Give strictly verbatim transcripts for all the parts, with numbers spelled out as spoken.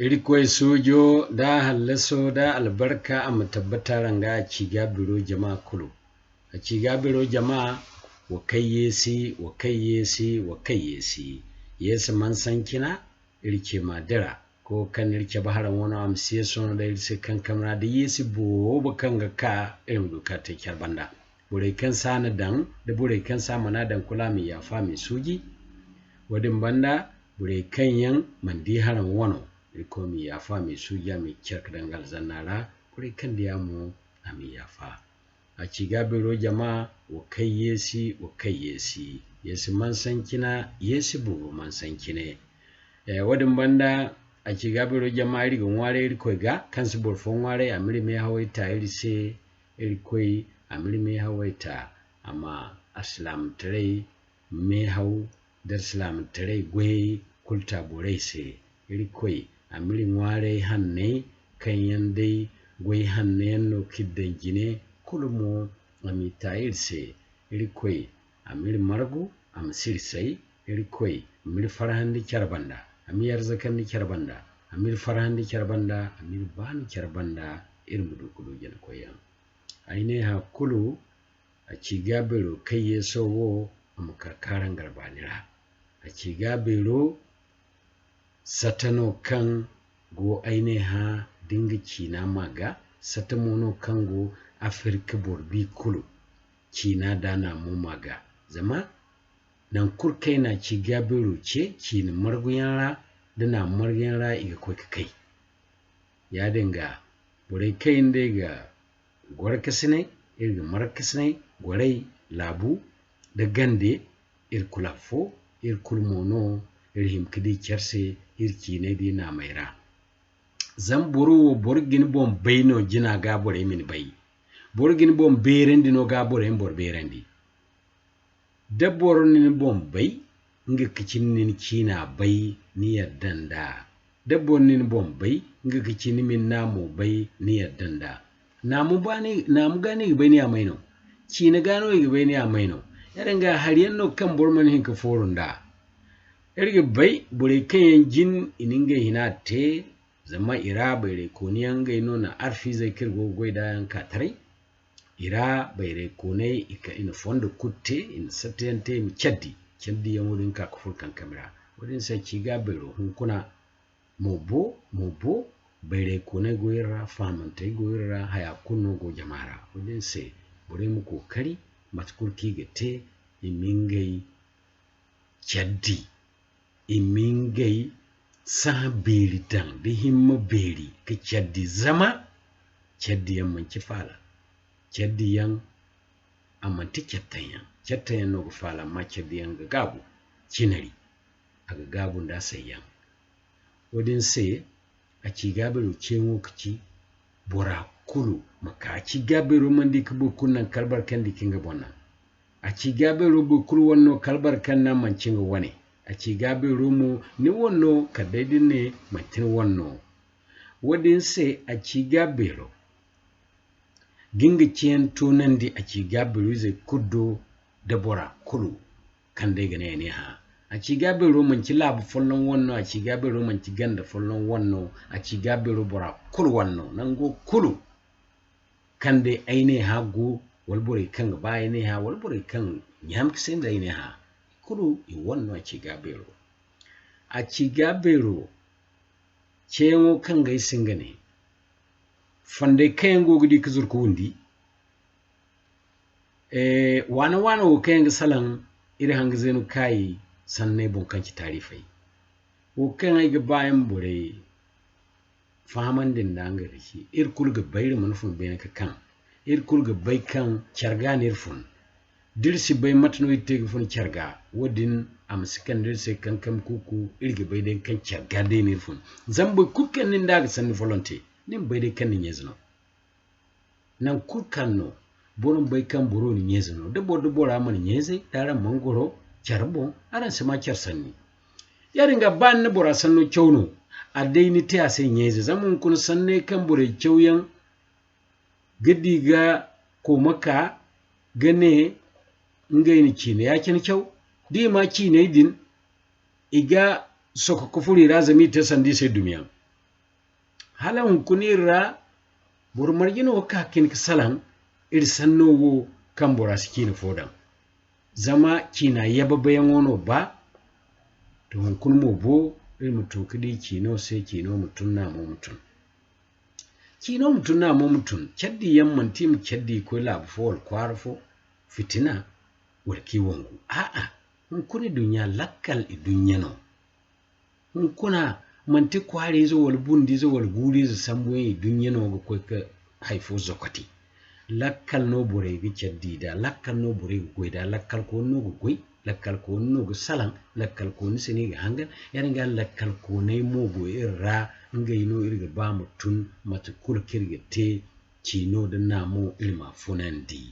Irkoy suujo da hallaso da albarka a ma tabbata ranga a ci ga biro jama kulu. A ci ga biro jama, wa kay yeesi, wa kay yeesi, wa kay yeesi. Yeesi man sancina, iri ce ma dira. Ko kaŋ iri cabe haraŋ wano a ma si yeeso no da iri se kankam ra da yeesi boobo kaŋ ga ka iri ma du ka te care banda. Borey kaŋ se a na daŋ, da borey kaŋ se a mana daŋ, kulu a ma i yaafa, a ma i suuji. Wo-din banda, borey kaŋ yaŋ mana di haraŋ wano, Irkoy ma i yaafa, a ma i suuji, a ma i care ka daŋ nga alzanna ra. Borey kaŋ di a mo, a ma i yaafa. A ci ga beero jama, wa kay yeesi, wa kay yeesi. Yeesi man sancina, yeesi boobo man sancine. Eh, wo-din banda, a ci ga beero jama, iri ga ŋwaaray Irkoy ga, kaŋ si boro fo ŋwaaray, a m'iri meehawey ta iri se, Irkoy, a m'iri meehawey ta, a ma alsilaamataray meehaw da alsilaamataray goyey kulu ta borey se. Irkoy, a m'iri ŋwaaray hanney kaŋ yaŋ day goy hanno yaŋ no k'iri daŋ jine, kulu mo a m'i ta iri se. Irkoy, a m'iri margu, a ma si iri say. Irkoy, a m'iri farhandi care banda, a m'i arzakandi care banda, a m'iri farhandi care banda, a m'iri baanu care banda, iri ma du ka du jina koyyaŋ. Ay ne hã kulu, a ci ga beero kay yeeso wo, a ma ka kaarangar baani ra. A ci ga beero sata no kaŋ go ay ne hã da nga ciina ma ga, sata mo no kaŋ go Afirka boro bi kulu ciina da naamu ma ga. Zama nangu kulu kaŋ i na ci ga beero ce ciina marguyaŋ ra da naamu marguyaŋ ra i ga koy ka kay. Yaadin ga, borey kaŋ yaŋ day ga gorokasinay, iri ga markasinay, goray, laabu, da gande, iri kulu afo, iri kulu mo no, iri hima ka di care se, iri ciinay da i naamey ra. Zama boro wo, boro ga ni boŋ bay no jina ga borey ma ni bay. Boro ga ni boŋ beerandi no ga borey ma boro beerandi. Da boro na ni boŋ bay, nga ga ci ni na ni ciina bay, ni yadda nd'a. Da boro na ni boŋ bay, nga ga ci ni ma ni naamo bay, ni yadda nd'a. Naamu ba ni, naamu ga no i ga bay ni a may no. Ciina ga no i ga bay ni a may no. Yaadin ga hari yaŋ no kaŋ boro mana hin ka fooru nd'a. Iri ga bay, borey kaŋ yaŋ jin, i na ngey hina te, zama i ra bayraykooni yaŋ ngey no na arfiizey kaŋ iri go ga goy nd'a yaŋ ka taray. I ra bayraykooney, i ka, i na fondo kulu te, i na satteyaŋ te, i ma care di. Care diyaŋo din ka, ka furo kankami ra. Wo-din se ci ga beero hunkuna mo bo, mo bo, bayraykooney go iri ra, fahamantey go iri ra, haya kulu no go jama ra. Wo-din se borey ma kookari, mate kulu kaŋ i ga te, i ma ngey care di. I ma ngey sahã beeri daŋ, da himma beeri ka care di, zama care diyaŋ manti faala. Care diyaŋ, a manti care taŋ yaŋ. Care taŋ yaŋ no ga faala, amma care diyaŋ ga gaabu cinari. A ga gaabu nda sayyaŋ. Wo-din se, a ci ga beero ceeŋo ka ci bora kulu ma ka. A ci ga beero mana di ka boro kulu naŋ kala boro kaŋ di ka nga boŋ naŋ. A ci ga beero boro kulu wane no kala boro kaŋ naŋ manti nga wane. A ci ga beero mo ni wane no kala day da ni ne manti ni wane no. Wo-din se a ci ga beero ga nga ceeyaŋ toonandi a ci ga beero izey kulu do da bora kulu kaŋ day ga ne ay ne hã. A ci ga beero manti laabu folloŋ wane no, a ci ga beero manti ganda folloŋ wane no, a ci ga beero bora kulu wane no. Nango kulu kaŋ day ay ne hã go, wala borey kaŋ ga ba ay ne hã, wala borey kaŋ ɲaami ka sinda ay ne hã, kulu i wane no a ci ga beero. A ci ga beero ceeyaŋo kaŋ ga ay si nga ne, fondey kaŋ yaŋ go ga di ka zuru ka windi, eh, waana-waana wo kaŋ yaŋ ga salaŋ iri hanga zeenu kaayi sanney boŋ kaŋ ci taarifey. Wo kaŋ ay ga ba ay ma borey fahamandi nd'a nga ga ci, iri kulu ga bay iri mana fun beene ka kaŋ. Iri kulu ga bay kaŋ care ga no iri fun. Da iri si bay mate no iri te ga fun care ga, wo-din a ma si kande iri se kankami kuuku, iri ga bay day kaŋ care ga day no iri fun. Zama boro kulu kaŋ nin da a ga sanni folloŋ te, ni ma bay day kaŋ ni ɲa-ize no. Nangu kulu kaŋ no, boro ma bay kaŋ boro na ɲa-ize no. Da boro da bora mana ɲa-izey, da araŋ mana goro care boŋ, araŋ si ma care sanni. Yaadin ga, ba ni na bora sanno caw no, a day ni te a se ɲa-ize. Zama hunkuna sanney kaŋ borey caw yaŋ ga di ga kooma ka ga ne ngey na ciine ya-cine caw. Da i ma ciiney din, i ga soko ka furo i ra zama i te sanda i se dumiyaŋ. Hala hunkuna iri ra, boro marje no ga ka ka hin ga salaŋ iri sanno wo kaŋ bora si ciina fo daŋ. Zama ciina yababayaŋo no ba, to, hunkuna mo bo, iri ma to ka di ciino se, ciino ma tun, naamo ma tun. Ciino ma tun, naamo ma tun. Care diyaŋ manti i ma care di koy laabu fo wala kwaara fo, fitina, wala kaŋ i wangu. A'a, hunkuna iduɲɲa lakkal iduɲɲa no. Hunkuna manti kwaariize wala bundiize wala guuriize sambu yaŋ iduɲɲa no ga koy ga hari fo zokoti. Lakkal no borey ga care di nd'a, lakkal no borey ga goy nd'a, lakkal kooni no ga goy, lakkal kooni no ga salaŋ, lakkal kooni se no i ga hangan. Yaadin ga lakkal kooney mo go iri ra, ngey no iri ga ba ma tun, mate kulu kaŋ iri ga te, ciino nda naamo iri m'a funandi.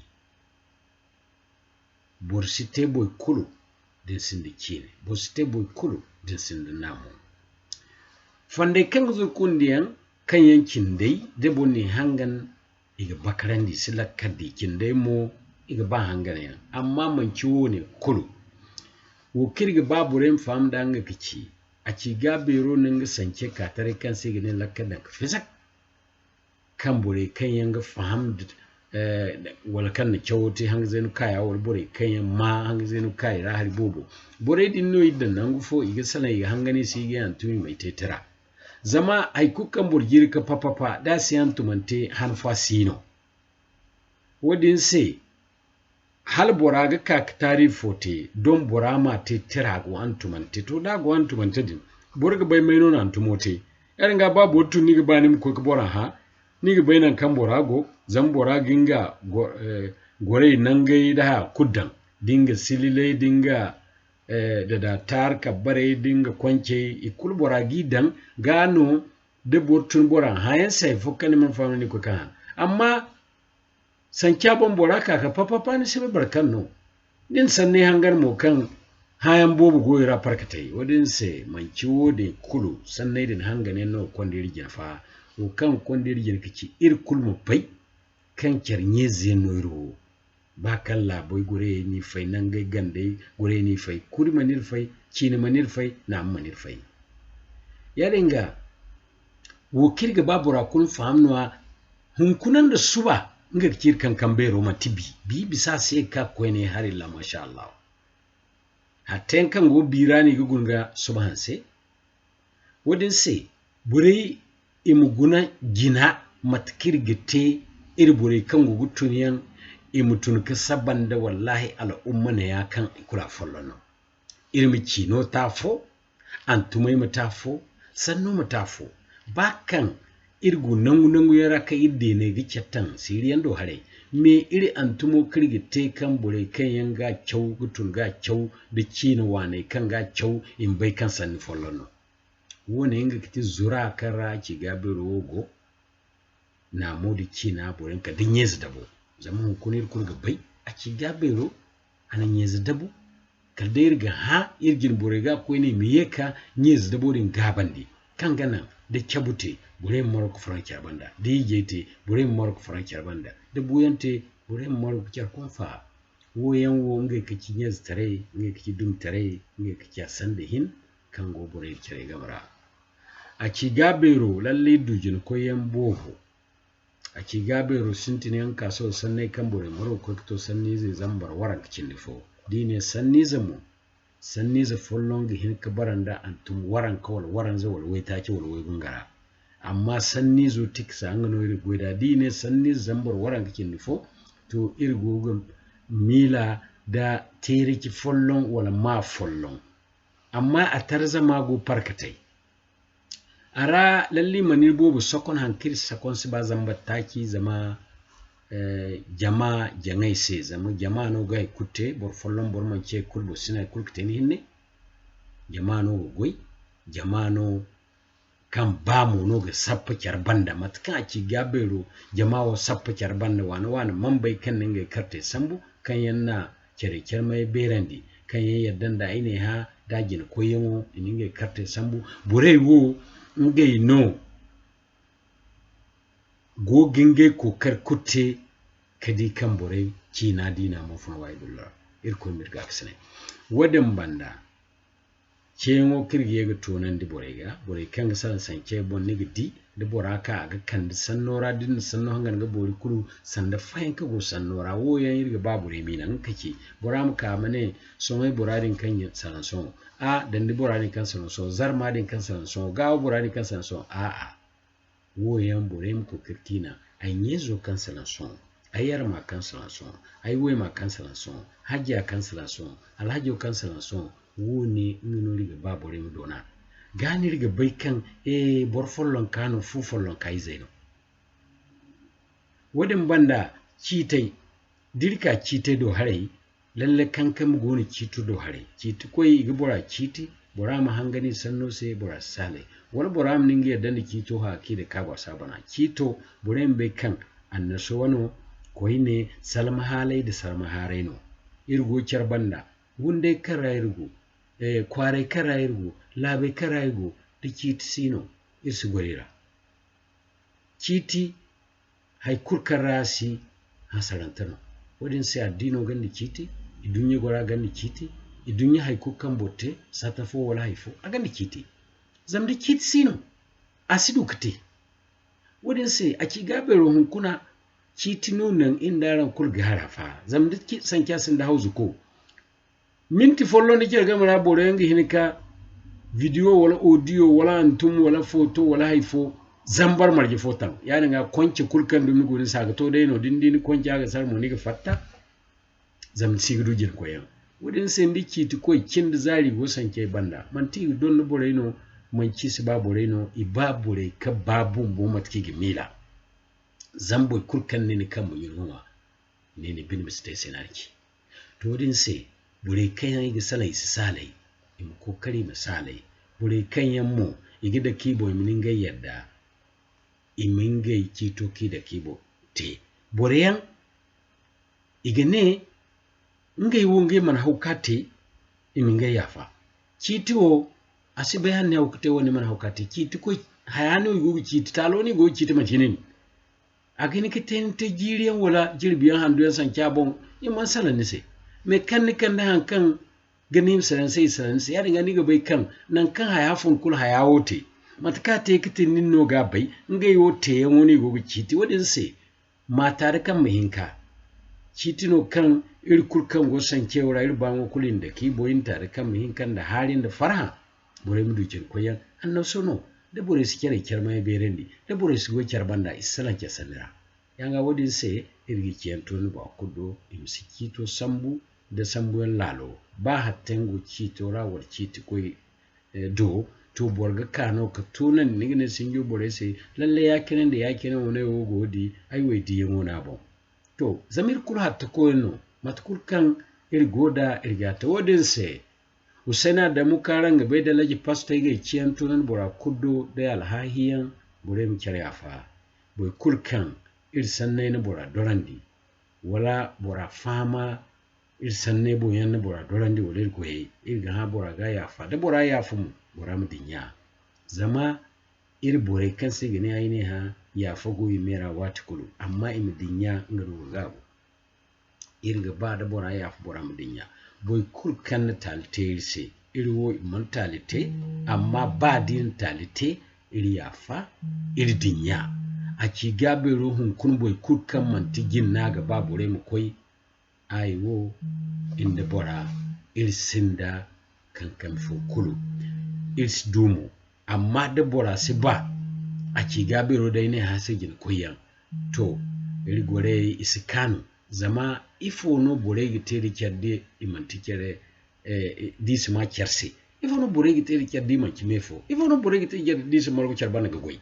Boro si te boro kulu da ni sinda ciine, boro si te boro kulu da ni sinda naamo. Fondey kaŋ ga zuru kundiyaŋ, kaŋ yaŋ cindey da boro n'i hangan, i ga bakarandi, i si lakkal di. Cindey mo, i ga ba hanganyaŋ, amma manci woone kulu. Wo kaŋ iri ga ba borey ma faham nd'a, nga ga ci, a ci ga beero no nga sance ka taray kaŋ se i ga ne lakkal daŋ ka fisak. Kaŋ borey kaŋ yaŋ ga faham, eh, wala kaŋ na cawo te hanga zeenu kaaya, wala borey kaŋ yaŋ maa hanga zeenu kaaya ra hari boobo. Borey din no iri daŋ nangu fo, i ga salaŋ, i ga hangan i se, i ga hantum i ma ay te tira. Zama hari kulu kaŋ boro jiiri ka pa-pa-pa, da a si hantumante, han fo a si no. Wo-din se, hala bora ga ka ka taari fo te, doŋ bora ma te tira go hantumante. To, da a go hantumante din, boro ga bay may no na hantumo te. Yaadin ga, ba boro tun, ni ga ba ni ma koy ka bora hã, ni ga bay nangu kaŋ bora go, zama bora ga nga go-, eh, gorey nangey da haya kulu daŋ, da nga sililey, da nga, eh, da, da taari kabbarey, da nga koncey, i kulu bora g'i daŋ, ga no da boro tun bora hãyaŋ se hari fo kaŋ ni mana faham no ni koy ka hã. Amma sanca boŋ bora ka ka pa-pa-pa, ni si bay boro kaŋ no. Da ni sanney hangan mo kaŋ hãyaŋ boobo go i ra parkatey. Wo-din se, manci wo-din kulu sanney din hanganyaŋ no ga konda iri jine fa. Wo kaŋ ga konda iri jine ka ci iri kulu ma bay kaŋ care ɲeeziyaŋ no iri wo. Ba kaŋ laabey goreyey n'i fay, nangey gandey goreyey n'i fay, kuri mana iri fay, ciine mana iri fay, naamo mana iri fay. Yaadin ga, wo kaŋ iri ga ba bora kulu ma faham no-ya, hunkuna nda suba, nga ga ci iri kaŋ kaŋ beero manti bi. Bi bisa se ga ka koyne hari ra, masha Allah. Hatta yaŋ kaŋ go bi ra no i ga guna ga suba hanse. Wo-din se, borey, i ma guna jina mate kaŋ iri ga te, iri borey kaŋ go ga tun yaŋ, i ma tun ka saba nda, wallahi, al'umma neeya kaŋ i kulu afolloŋ no. Iri ma ciino te afo, hantumey ma te afo, sanno ma te afo. Ba kaŋ iri go nangu-nangu yaŋ ra kaŋ iri deeney ga care taŋ siiriyaŋ do haray, me iri hantumo kaŋ iri ga te kaŋ borey kaŋ yaŋ ga caw, ga tun ga caw, da ciine waaney kaŋ ga caw, i ma bay kaŋ sanni folloŋ no. Wo-ne nga ga ti zura kaŋ ra a ci gaabeero wo go. Naamo da ciina, boro yaŋ kala da ɲeeze dabo. Zama hunkuna iri kulu ga bay, a ci gaabeero, a na ɲeeze dabo. Kala day iri ga hã, iri jine borey ga koyne i ma ye ka ɲeeze dabo din gaabandi. Kaŋ ga naŋ da cabu te, borey ma margu ka furo care banda. Da ijey te, borey ma margu ka furo care banda. Da buuyaŋ te, borey ma margu ka care kunfa. Wo yaŋ wo, ngey ka ci ɲeezetaray, ngey ka ci dumitaray, ngey ka ci a sanda hin kaŋ go borey care game ra. A ci gaabeero, lallay du jina koyyaŋ boobo. A ci gaabeero sintin yaŋ ka sohõ sanney kaŋ borey margu ga koy ka to sanniize zambar waranka cindi fo. Da i ne sanniize mo, sanniize folloŋ ga hin ka bara nda hantum waranka wala waranza wala waytaaci wala waybunga ra. Amma sanniizo tiksa, nga no iri ga goy nd'a. Da i ne sanniize zambar waranka cindi fo, to, iri go ga miila nda teerici folloŋ wala maa folloŋ. Amma a tarzama go parkatey. A ra, lalle, i mana iri boobo sokon, haŋ kaŋ iri sokon si ba zambar taaci, zama, eh, jama jaŋay se, zama jama no ga hay kulu te, boro folloŋ, boro manci hay kulu, boro si no hay kulu ga te ni hinne. Jama no ga goy, jama no kaŋ ba mo no ga sappa care banda. Mate kaŋ a ci gaabeero, jama wo sappa care banda, waana-waana mambey kaŋ na ngey kartey sambu, kaŋ yaŋ na care-care may beerandi, kaŋ yaŋ yadda nd'a, ay ne, hã, da jina koyyaŋo, i na ngey kartey sambu. Borey wo, ngey no go ga ngey kookari kulu te ka di kaŋ borey ciina diina mo fun waayi dullo ra. Irkoy m'iri gaakasinay. Wo-din banda, ceeyaŋo kaŋ iri ga ye ga toonandi borey ga, borey kaŋ ga salaŋ sancey boŋ, ni ga di, da bora ka, a ga kande sanno ra, da ni na sanno hangan ga boori kulu, sanda fayanka go sanno ra. Wo yaŋ iri ga ba borey m'i naŋ nga ka ci. Bora ma ka, ma ne, soŋay bora din kaŋ salaŋ sohõ, a dandi bora din kaŋ salaŋ sohõ, zarma din kaŋ salaŋ sohõ, gaawa bora din kaŋ salaŋ sohõ, a'a. Wo yaŋ borey ma kookari k'i naŋ, ay ɲeezo kaŋ salaŋ sohõ, ay yarma kaŋ salaŋ sohõ, ay wayma kaŋ salaŋ sohõ, hajja kaŋ salaŋ sohõ, alhajo kaŋ salaŋ sohõ, wo-ne nga no iri ga ba borey ma doona. Gaa no iri ga bay kaŋ, eh, boro follonka no, fu follonka izey no. Wo-din banda, ciitey, da iri ka ciitey do haray, lalle kankami go no ciito do haray. Ciiti koy, i ga bora ciiti, bora ma hangan i sanno se, bora si saalay. Wala bora ma ne nga yadda nda ciito hã kaŋ i daŋ ka go a si a bana. Ciito, borey ma bay kaŋ annasawa no, koyne, salmahaalay nda sarmahaaray no. Iri go care banda, wunday kaŋ ra iri go, eh, kwaaray kaŋ ra iri go, laabey kaŋ ra iri go, da ciiti si no, iri si goro i ra. Ciiti, hay kulu kaŋ ra a si, hasarante no. Wo-din se addiino gonda ciiti, iduɲɲa gora gonda ciiti, iduɲɲa hay kulu kaŋ boro te, sata fo wala hay fo, a gonda ciiti. Zama da ciiti si no, a si du ga te. Wo-din se, a ci gaabeero hunkuna, ciiti no naŋ iri nda araŋ kulu ga hara fa. Zama da ci-, sanca sinda hawzuko, minti folloŋ da care game ra, boro yaŋ ga hin ka video wala audio wala hantum wala photo wala hay fo zambar marje fo taŋ. Yaadin ga, konce kulu kaŋ dumi go ni se, a ga to day no. Da ni di ni konce a ga sara mo, ni ga fatta. Zama ni si ga du jina koyyaŋ. Wo-din se, ni di ciiti koy cindi zaari go sancey banda. Manti i ga donda borey no, manci i si ba borey no, i ba borey ka ba bumbo mate kaŋ i ga miila. Zama boro kulu kaŋ ne ni kambe ɲun ŋwa, ne ni bine ma si te se no a ci. To, din se, borey kaŋ yaŋ i ga salaŋ, i si saalay, i ma kookari, i ma saalay. Borey kaŋ yaŋ mo, i ga dake i boŋ, i ma ne ngey yadda, i ma ngey ciito kaŋ i dake i boŋ te. Boro yaŋ, i ga ne ngey wo, ngey mana haw ka te, i ma ngey yaafa. Ciiti wo, a si bay hala ni haw ka te wala ni mana haw ka te. Ciiti koy, haya no i go ga ciiti, taalo no i go ga ciiti, manti nin. A ga hin ka te ni te jiiri yaŋ wala jirbi yaŋ handu yaŋ sanca boŋ, i mana salaŋ ni se. Mais kaŋ ni kande haŋ kaŋ ga ne i ma salaŋ ni se, i salaŋ ni se. Yaadin ga, ni ga bay kaŋ nangu kaŋ haya fun kulu haya wo te, mate kaŋ a te ka te nin no ga a bay, ngey wo teeyaŋo no i go ga ciiti. Wo-din se, ma taari kambe hinka. Ciiti no kaŋ iri kulu kaŋ go sancewo ra, iri baaŋo kulu i na dake i boŋ, i na taari kambe hinka nda haari nda farhã. Borey ma du care koyyaŋ. Annaso no, da borey si care care ma ye beerandi, da borey si goy care banda, i si salaŋ care sanni ra. Yaŋ ga wo-din se, iri ga ciyaŋ tooni boro kulu do, i ma si ciito sambu nda sambuyaŋ laalo. Ba hatta yaŋ go ciito ra wala ciiti koy, eh, do, to, boro ga ka no ka toonandi, ni ga ne sinjo borey se, lalle, ya-cine nda ya-cine wo no ay wo go ga di, ay wo ay diyaŋo no a boŋ. To, zama iri kulu hatta koyyaŋ no, mate kulu kaŋ iri go nd'a, iri ga a te wo-din se. Husayna Adamu kaŋ araŋ ga bay nda Alhaji Pasto, ay ga ay ciyaŋ toonandi bora kulu do, day alhaahiyaŋ, borey ma care yaafa. Boro kulu kaŋ iri sanney na bora dorandi, wala bora fahama, iri sanney boŋ yaŋ na bora dorandi, wala iri goyey, iri ga hã bora ga yaafa. Da bora yaafa mo, bora ma dinya. Zama iri borey kaŋ se i ga ne ay ne hã, yaafa go i me ra waati kulu, amma i ma dinya nga no ga gaabo. Iri ga ba da bora yaafa, bora ma dinya. Boro kulu kaŋ na taali te iri se, iri wo, i mana taali te, amma ba da i na taali te, iri yaafa, iri dinya. A ci gaabeero hunkuna, boro kulu kaŋ manti jinna ga ba borey ma koy, ay wo, iri nda bora, iri sinda kankami fo kulu. Iri si du mo. Amma da bora si ba, a ci gaabeero day ne hã se jina koyyaŋ, to, iri gorey i si kaanu. Zama ifo no borey ga te da care da i manti care, eh, da i si ma care se? Ifo no borey ga te da care da i manti me fo? Ifo no borey ga te da care da i si margu care banda ga goy?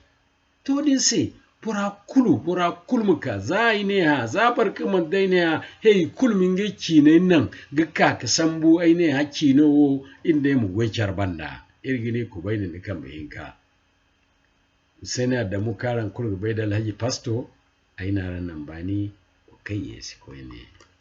To, din se, bora kulu, bora kulu ma ka. Za ay ne hã, za boro kaŋ manti ay ne hã, hey, kulu ma ngey ciiney naŋ ga ka ga sambu, ay ne hã, ciino wo, iri nda ay ma goy care banda. Iri ga ne kubayna nda kambe hinka. Husayna Adamu kaŋ araŋ kulu ga bay nda Alhaji Pasto, ay n'araŋ naŋ baani, wa kay yeesi koyne.